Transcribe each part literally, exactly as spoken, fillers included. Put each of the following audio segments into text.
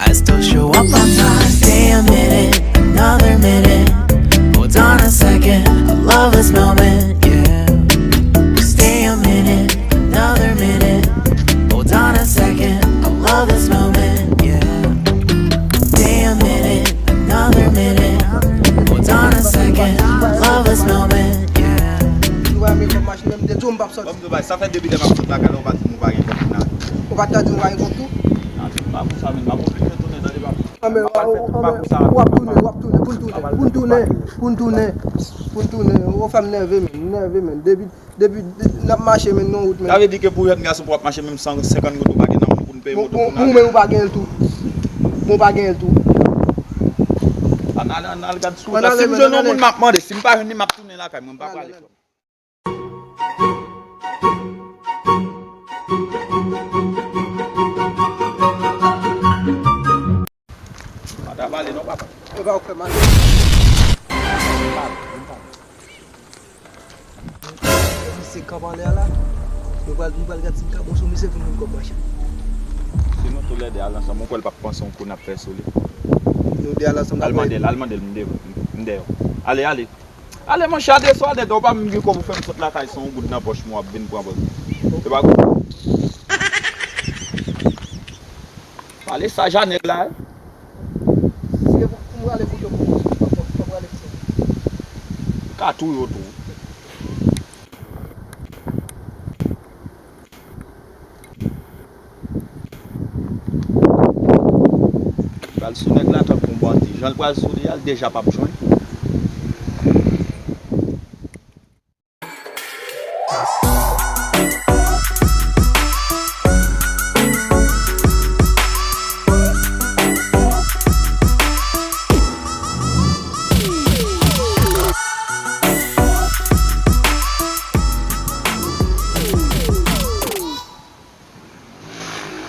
I still show up on time. Stay a minute, another minute. Hold on a second, I love this moment, yeah. Stay a minute, another minute. Hold on a second, I love this moment, yeah. Stay a minute, another minute. Hold on a second, I love this moment, yeah. Nou va men kòb machin, menm de tou m p ap sòti. Bon, m di w bagay, sa fè depi lè m ap sot lakay la, ou pa di m ou pa gen kòb nan. Ou pa t ka di m ou pa gen kòb tou? Nan, se pa pou sa, men m ap oblije tounen, tande, pa pou sa. Anben, w ap tounen, w ap tounen, pou n tounen, pou n tounen, pou n tounen, pou n tounen. Ou fè m nève, menm, nève, menm. Depi, depi, depi n ap mache, menm, nan wout, menm. Sa vle di ke pou jèn gason pou w ap mache, menm san senkant goud ou pa gen nan men w pou n peye moto pou n ale. Ou menm ou pa gen l tou. Bon, ou pa gen l tou. Ann ale, ann al gad sou wout la. Si m jwenn yon moun, m ap mande. Si m pa jwenn li, m ap tounen lakay mwen, m pa prale. Pa ta pale non, papa. Yo pa fè mal. Misye kanpe anlè a la. Nou pral, nou pral gad si n ka bon sou misye pou n vin kòb machin. Si nou toulède al ansanm, ou kwè l p ap panse yon kou n ap fè sou li? Nou de al ansanm. Al mande l, al mande l, m de-, m dèyè w. Ale, ale. Ale monchè, a de swa de, ou pa menm gen kòb ou fè m sot lakay san yon goud nan pòch mwen, w ap vin pran pòz. Se pa gou. Pale sa Janèt la, wi. Si e pou, pou m rale kouto pou mwen, fò, fò, fò m rale kouto. Ka touye w tou. Pral sou nèg la tankou yon bandi. Jan l pral sou li a, l deja p ap jwenn.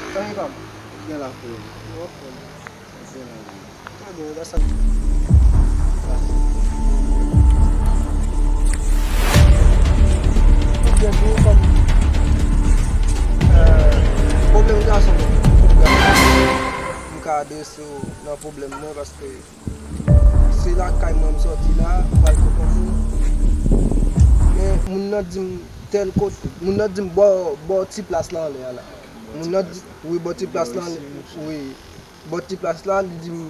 Kòman e pa m? Byen la, frè. Ou anfòm? Byen la, wi. Trè byen, e pa sa. Ou byen tou, kòm, euh, pwoblèm gason, m ka adrese w nan pwoblèm mwen, paske se lakay mwen m sòti la, m pral konprann ou. Men moun nan di m tèl kote, moun nan di m bò, bò ti plas la anlè a la. Moun nan di, wi, bò ti plas la, wi, bò ti plas la, li di m,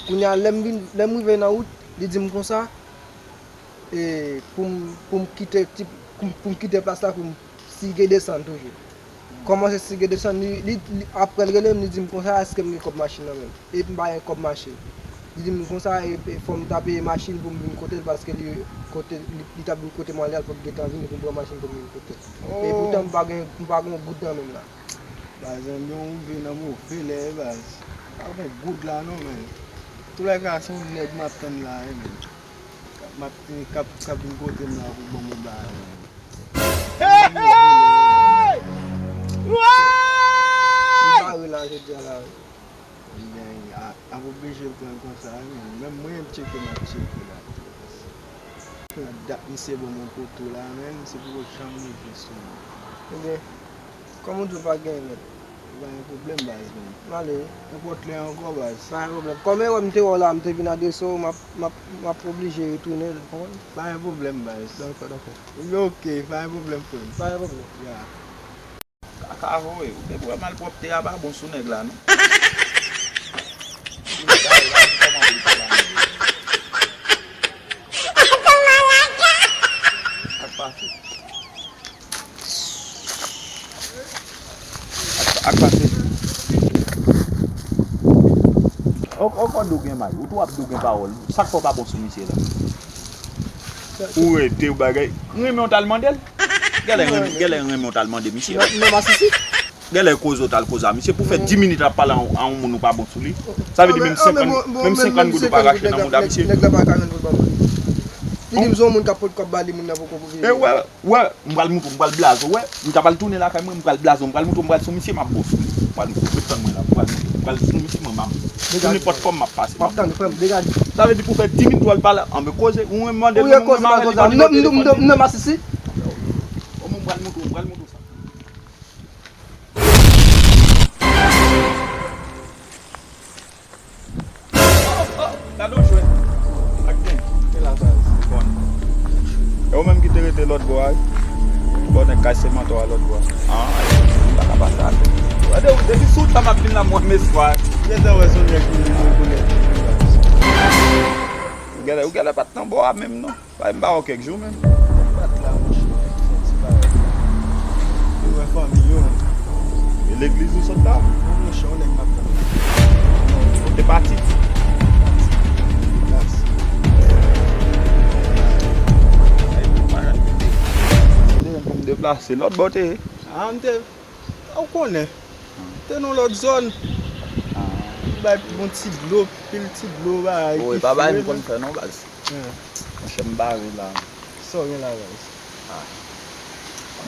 kounye a, lè m vin, lè m rive nan wout, li di m konsa, e, pou m, pou m kite ti, pou m, pou m kite plas la, pou m sige desann toujou. Kòmanse sige desann, li, li, li, apre l rele m, li di m konsa, èske m gen kòb machin nan men m? E m pa gen kòb machin. Li di m konsa, e, e fò m ta peye machin pou m vin kote l, paske li, kote, li, li t ap vin kote mwen, li al fòk gentan vini pou m pran machin pou m vin kote l. E poutan m pa gen, m pa gen yon goud nan men m la. Baz, mwen rive nan move lè, baz. Pa gen goud la non, men. Toulèka, se yon nèg m ap tann la, wi, men. M ap, k ap, k ap vin kote m la pou ban mwen bagay, men. Hey, hey! Woy! M bare la jodi a la, wi. Ebyen, a, ap oblije pran l konsa, wi, men. Menm mwen, m tcheke, m ap tcheke la. Dat misye ban mwen poto la, men, se poko janm rive sou mwen. Ebyen, kòm ou di w pa gen nèt. Pa gen pwoblèm, baz, men. M ale wi. Nenpòt lè ankò, baz. Pa gen pwoblèm. Kòm e wè m te wè w la, m te vin adrese w, m ap, m ap, m ap oblije retounen l, ou konprann? Pa gen pwoblèm, baz. Dakò, dakò. Ebyen, oke, pa gen pwoblèm, frè m. Pa gen pwoblèm. Ya. Kaka voye, ou te wè malpwòpte a pa bon sou nèg la, non? Ak pase. Ak, ak pase. Ankò, ankò doug gen may. Ou tou ap doug gen pawòl. Sa k fè w pa bon sou misye la? Ou rete, ou bagay. Renmen w t al mande l? Genlè renmen, genlè renmen w t al mande misye. Non, non, masisi. Genlè koze w t al koze a misye. Pou fè dis minit l ap pale a yon, a yon moun ou pa bon sou li. Sa vle di menm senkant, menm senkant goud ou pa rache nan mouda misye. Nèg la pa ka jwenn pou l ban mwen. Li di m se yon moun k ap pot kòb ba li, moun nan poko pou vini. E wè, wè, m pral moutre w, m pral blaze w, wè. M ta pral tounen lakay mwen, m pral blaze w, m pral moutre w, m pral sou misye, m ap bon sou li. M pral moutre w, tann mwen la, m pral, m pral sou misye, mwen, m ap, sou nenpòt fòm, m ap pase. M ap tann, frè m, degaje. Sa vle di pou fè dis minit w al pale, anben koze, ou menm mande l, ou menm mande l, li pa di w telefòn li. M nan masisi. Ou menm, m pral moutre w, m pral moutre w sa. Gade w jwèt ak gang. Ki la baz? Bon. E ou menm ki te rete lòt bò a, wi? Bò nèg kay semantò a lòt bò a. Ah, m pa ka pase atè. Gade w, depi sou wout la m ap vin la, m wè m espwa. Gentan wè se yon nèg ki vin mwen konnen. Ou genlè, ou genlè pa t nan bò a menm, non. Bay m ba w kèk jou, menm. Bat la, monchè, fè ti bagay la. Vin wè fanmi yo. E legliz ou sot la? Non, monchè, yon nèg m ap tann. Ou te pati? Pati. Ay, bon, pa jan de. Pou m deplase, lòt bò te ye. Ah, m te, ou konnen. Te nan lòt zòn. Ah. Bay bon ti dlo, pil ti dlo, bagay. Oh, e pa bagay m konn fè non, baz. Monchè, m bare la. Sa w gen la, baz? Ah.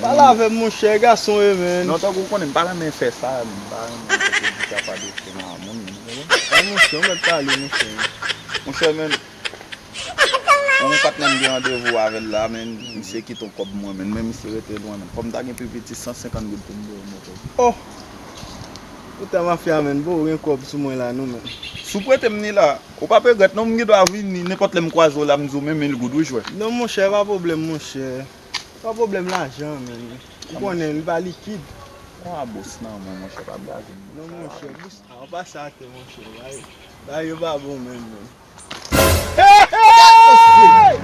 Pale avè m, monchè, gason e, menn. Non, tankou w konnen, m pa renmen fè sa, m pa renmen fè di sa pa de fè nan moun, ou konprann? Ay, monchè, ou mèt pale, monchè. Monchè, menn, yon patnè m gen randevou avè l la, menn, misye kite yon kòb mwen, menn, men misye rete lwen, menn. Fò m ta gen pi piti san senkant goud pou m voye moto. Oh! Ou ta mafya, menn, bon, ou gen kòb sou mwen la, non, menn. Si w prete m ni la, ou p ap regrèt, non, m gen dwa vini, nenpòt lè m kwaze w la, m di w, men mil goud, wi, jwè. Non, monchè, pa pwoblèm, monchè. Pa pwoblèm lajan, menn. Ou konnen, li pa likid. Ou a bous nan mwen, monchè, pa blaze m. Non, monchè, bous, a, ou pa sa atè, monchè. Bay, bay, yo pa bon, menn, menn. Hey, hey!